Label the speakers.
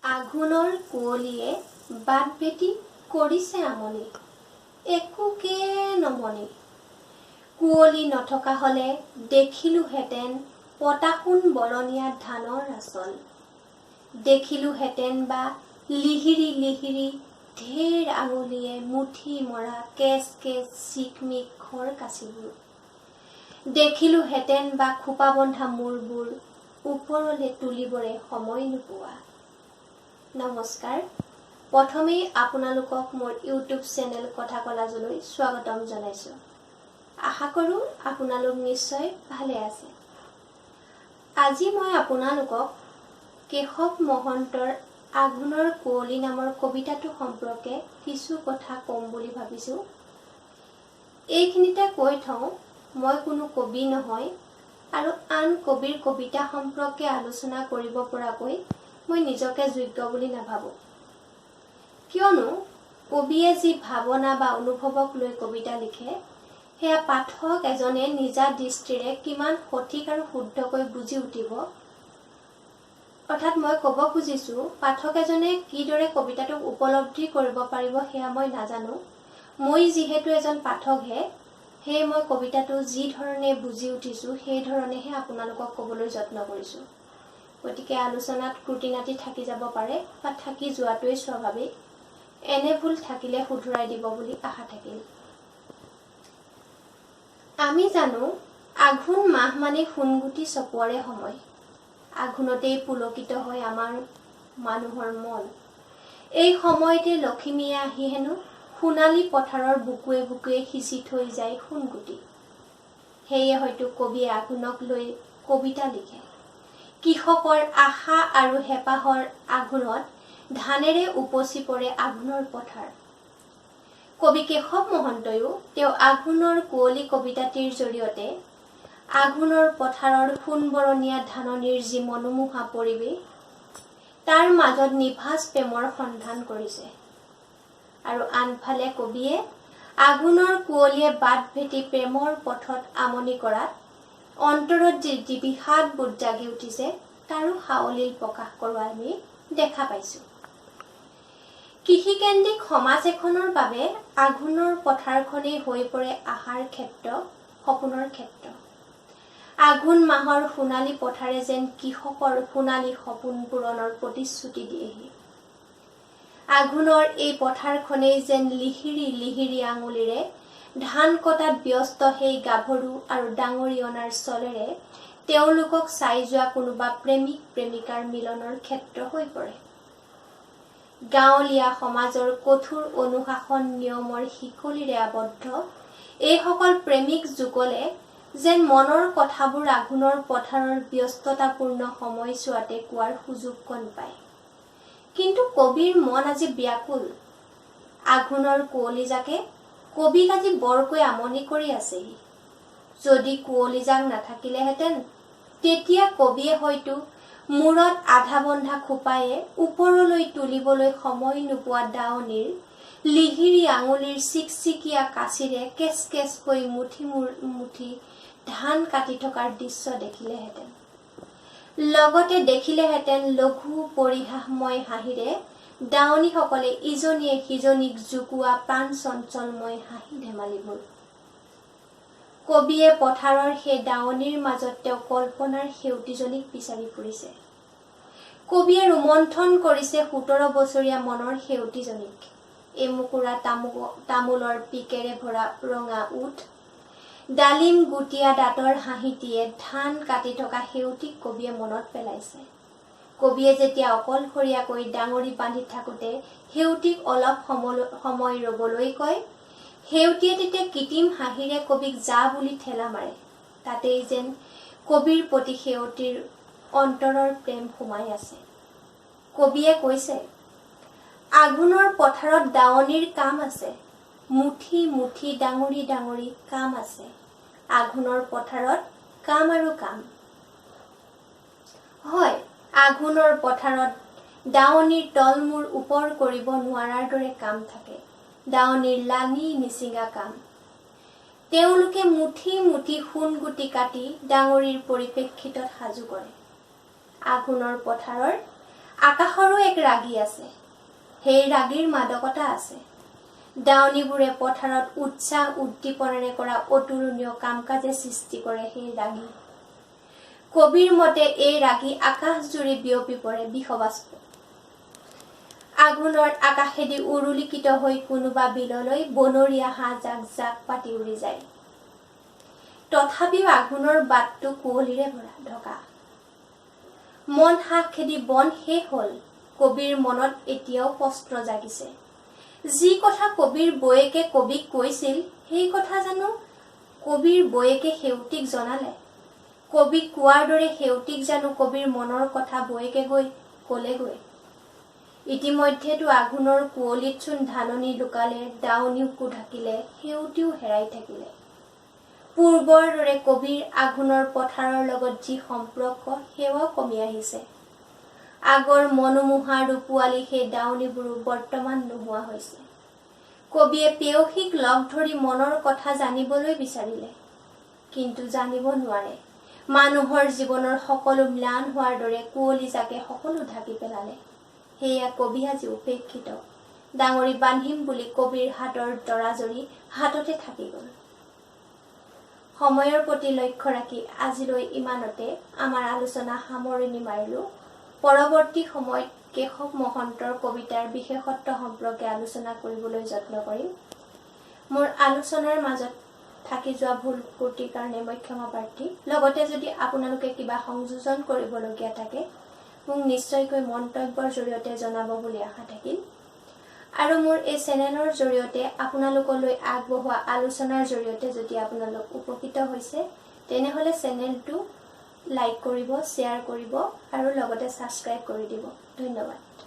Speaker 1: আঘোণৰ কুঁৱলীয়ে বাট ভেটি কৰিছে আমনি, একোকে নমনি। কুঁৱলী নথকা হ'লে দেখিলোহেঁতেন পতাসোণ বৰণীয়া ধানৰ আঁচল, দেখিলোহেঁতেন বা লিহিৰি লিহিৰি ঢেৰ আঙুলিয়ে মুঠি মৰা কেচ কেচ চিকমিক খৰকাঁচিবোৰ, দেখিলোহেঁতেন বা খোপা বন্ধা মূৰবোৰ ওপৰলৈ তুলিবৰে সময় নোপোৱা। নমস্কাৰ, প্ৰথমেই আপোনালোকক মোৰ ইউটিউব চেনেল কথা কলাজলৈ স্বাগতম জনাইছোঁ। আশা কৰোঁ আপোনালোক নিশ্চয় ভালে আছে। আজি মই আপোনালোকক কেশৱ মহন্তৰ আঘোণৰ কুঁৱলী নামৰ কবিতাটো সম্পৰ্কে কিছু কথা ক'ম বুলি ভাবিছোঁ। এইখিনিতে কৈ থওঁ, মই কোনো কবি নহয় আৰু আন কবিৰ কবিতা সম্পৰ্কে আলোচনা কৰিব পৰাকৈ মই নিজকে যোগ্য বুলি নাভাবোঁ। কিয়নো কবিয়ে যি ভাৱনা বা অনুভৱক লৈ কবিতা লিখে, সেয়া পাঠক এজনে নিজা দৃষ্টিৰে কিমান সঠিক আৰু শুদ্ধকৈ বুজি উঠিব, অৰ্থাৎ মই ক'ব খুজিছোঁ পাঠক এজনে কিদৰে কবিতাটোক উপলব্ধি কৰিব পাৰিব সেয়া মই নাজানো। মই যিহেতু এজন পাঠকহে, সেয়ে মই কবিতাটো যি ধৰণে বুজি উঠিছোঁ সেই ধৰণেহে আপোনালোকক ক'বলৈ যত্ন কৰিছোঁ। গতিকে আলোচনাত ক্ৰুটি নাটি থাকি যাব পাৰে বা থাকি যোৱাটোৱেই স্বাভাৱিক। এনে ভুল থাকিলে শুধৰাই দিব বুলি আশা থাকিল। আমি জানো আঘোণ মাহ মানে সোণগুটি চপোৱাৰে সময়। আঘোণতেই পুলকিত হয় আমাৰ মানুহৰ মন। এই সময়তে লখিমীয়ে আহি হেনো সোণালী পথাৰৰ বুকুৱে বুকুৱে সিঁচি থৈ যায় সোণগুটি। সেয়ে হয়তো কবিয়ে আঘোণক লৈ কবিতা লিখে। কৃষকৰ আশা আৰু হেঁপাহৰ আঘোণত ধানেৰে উপচি পৰে আঘোণৰ পথাৰ। কবি কেশৱ মহন্তয়ো তেওঁ আঘোণৰ কুঁৱলী কবিতাটিৰ জৰিয়তে আঘোণৰ পথাৰৰ সোণবৰণীয়া ধাননিৰ যি মনোমোহা পৰিৱেশ, তাৰ মাজত নিভাঁজ প্ৰেমৰ সন্ধান কৰিছে। আৰু আনফালে কবিয়ে আঘোণৰ কুঁৱলীয়ে বাট ভেটি প্ৰেমৰ পথত আমনি কৰাত অন্তৰত যি বিষাদবোধ জাগি উঠিছে তাৰো সাৱলীল প্ৰকাশ কৰোৱা আমি দেখা পাইছোঁ। কৃষিকেন্দ্ৰিক সমাজ এখনৰ বাবে আঘোণৰ পথাৰখনেই হৈ পৰে আশাৰ ক্ষেত্ৰ, সপোনৰ ক্ষেত্ৰ। আঘোণ মাহৰ সোণালী পথাৰে যেন কৃষকৰ সোণালী সপোন পূৰণৰ প্ৰতিশ্ৰুতি দিয়েহি। আঘোণৰ এই পথাৰখনেই যেন লিহিৰি লিহিৰি আঙুলিৰে ধান কটাত ব্যস্ত সেই গাভৰু আৰু ডাঙৰি অনাৰ চলেৰে তেওঁলোকক চাই যোৱা কোনোবা প্ৰেমিক প্ৰেমিকাৰ মিলনৰ ক্ষেত্ৰ হৈ পৰে। গাঁৱলীয়া সমাজৰ কঠোৰ অনুশাসন নিয়মৰ শিকলিৰে আবদ্ধ এইসকল প্ৰেমিক যুগলে যেন মনৰ কথাবোৰ আঘোণৰ পথাৰৰ ব্যস্ততাপূৰ্ণ সময়ছোৱাতে কোৱাৰ সুযোগকণ পায়। কিন্তু কবিৰ মন আজি ব্যাকুল। আঘোণৰ কুঁৱলীজাকে কবিক আজি বৰকৈ আমনি কৰি আছেহি। যদি কুঁৱলীজাক নাথাকিলেহেঁতেন তেতিয়া কবিয়ে হয়তো মূৰত আধা বন্ধা খোপায়ে ওপৰলৈ তুলিবলৈ সময় নোপোৱা দাৱনীৰ লিহিৰি আঙুলিৰ চিকচিকীয়া কাঁচিৰে কেচ কেচকৈ মুঠি মুঠি ধান কাটি থকাৰ দৃশ্য দেখিলেহেঁতেন। লগতে দেখিলেহেঁতেন লঘু পৰিহাসময় হাঁহিৰে দাৱনীসকলে ইজনীয়ে সিজনীক জোকোৱা প্ৰাণ চঞ্চলময় হাঁহি ধেমালিবোৰ। কবিয়ে পথাৰৰ সেই দাৱনীৰ মাজত তেওঁ কল্পনাৰ সেউতীজনীক বিচাৰি ফুৰিছে। কবিয়ে ৰোমন্থন কৰিছে 17 বছৰীয়া মনৰ সেউতীজনীক। এমুকুৰা তামোলৰ পিকেৰে ভৰা ৰঙা ওঁঠ, ডালিম গুটীয়া দাঁতৰ হাঁহিটিয়ে ধান কাটি থকা সেউতীক কবিয়ে মনত পেলাইছে। কবিয়ে যেতিয়া অকলশৰীয়াকৈ ডাঙৰি বান্ধি থাকোঁতে সেউতীক অলপ সময় ৰ'বলৈ কয়, সেউতীয়ে তেতিয়া কৃত্ৰিম হাঁহিৰে কবিক যা বুলি ঠেলা মাৰে। তাতেই যেন কবিৰ প্ৰতি সেউতীৰ অন্তৰৰ প্ৰেম সোমাই আছে। কবিয়ে কৈছে, আঘোণৰ পথাৰত দাৱনীৰ কাম আছে, মুঠি মুঠি ডাঙৰি ডাঙৰি কাম আছে, আঘোণৰ পথাৰত কাম আৰু কাম। হয়, আঘোণৰ পথাৰত দাৱনীৰ তলমূৰ ওপৰ কৰিব নোৱাৰাৰ দৰে কাম থাকে, দাৱনীৰ লানি নিচিঙা কাম। তেওঁলোকে মুঠি মুঠি সোণগুটি কাটি ডাঙৰিৰ পৰিপ্ৰেক্ষিতত সাজু কৰে। আঘোণৰ পথাৰৰ আকাশৰো এক ৰাগী আছে, সেই ৰাগীৰ মাদকতা আছে। দাৱনীবোৰে পথাৰত উৎসাহ উদ্দীপনাৰে কৰা অতুলনীয় কাম কাজে সৃষ্টি কৰে সেই ৰাগী। কবিৰ মতে এই ৰাগী আকাশ জুৰি বিয়পি পৰে বিষবাষ্প। আঘোণৰ আকাশেদি উৰুলিকৃত হৈ কোনোবা বিললৈ বনৰীয়া হাঁহ জাক জাক পাতি উৰি যায়। তথাপিও আঘোণৰ বাটটো কুঁৱলীৰে ভৰা ঢকা। মন হাঁহ খেদি বন শেষ হ'ল। কবিৰ মনত এতিয়াও প্ৰশ্ন জাগিছে, যি কথা কবিৰ বৌয়েকে কবিক কৈছিল সেই কথা জানো কবিৰ বৌয়েকে সেউতীক জনালে? কবিক কোৱাৰ দৰে সেউতীক জানো কবিৰ মনৰ কথা বৌয়েকে গৈ ক'লেগৈ? ইতিমধ্যেতো আঘোণৰ কুঁৱলীতচোন ধাননি লুকালে, দাৱনীকো ঢাকিলে, সেউতীও হেৰাই থাকিলে। পূৰ্বৰ দৰে কবিৰ আঘোণৰ পথাৰৰ লগত যি সম্পৰ্ক সেয়াও কমি আহিছে। আগৰ মনোমোহা ৰূপোৱালী সেই দাৱনীবোৰো বৰ্তমান নোহোৱা হৈছে। কবিয়ে পেয়সীক লগ ধৰি মনৰ কথা জানিবলৈ বিচাৰিলে, কিন্তু জানিব নোৱাৰে। মানুহৰ জীৱনৰ সকলো ম্লান হোৱাৰ দৰে কুঁৱলী জাকে সকলো ঢাকি পেলালে। সেয়া কবি আজি উপেক্ষিত। ডাঙৰি বান্ধিম বুলি কবিৰ হাতৰ তৰাজৰি হাততে থাকি গ'ল। সময়ৰ প্ৰতি লক্ষ্য ৰাখি আজিলৈ ইমানতে আমাৰ আলোচনা সামৰণি মাৰিলোঁ। পৰৱৰ্তী সময়ত কেশৱ মহন্তৰ কবিতাৰ বিশেষত্ব সম্পৰ্কে আলোচনা কৰিবলৈ যত্ন কৰিম। মোৰ আলোচনাৰ মাজত থাকি যোৱা ভুল ত্ৰুটিৰ কাৰণে মই ক্ষমা প্ৰাৰ্থী। লগতে যদি আপোনালোকে কিবা সংযোজন কৰিবলগীয়া থাকে মোক নিশ্চয়কৈ মন্তব্যৰ জৰিয়তে জনাব বুলি আশা থাকিল। আৰু মোৰ এই চেনেলৰ জৰিয়তে আপোনালোকলৈ আগবঢ়োৱা আলোচনাৰ জৰিয়তে যদি আপোনালোক উপকৃত হৈছে তেনেহ'লে চেনেলটো লাইক কৰিব, শ্বেয়াৰ কৰিব আৰু লগতে ছাবস্ক্ৰাইব কৰি দিব। ধন্যবাদ।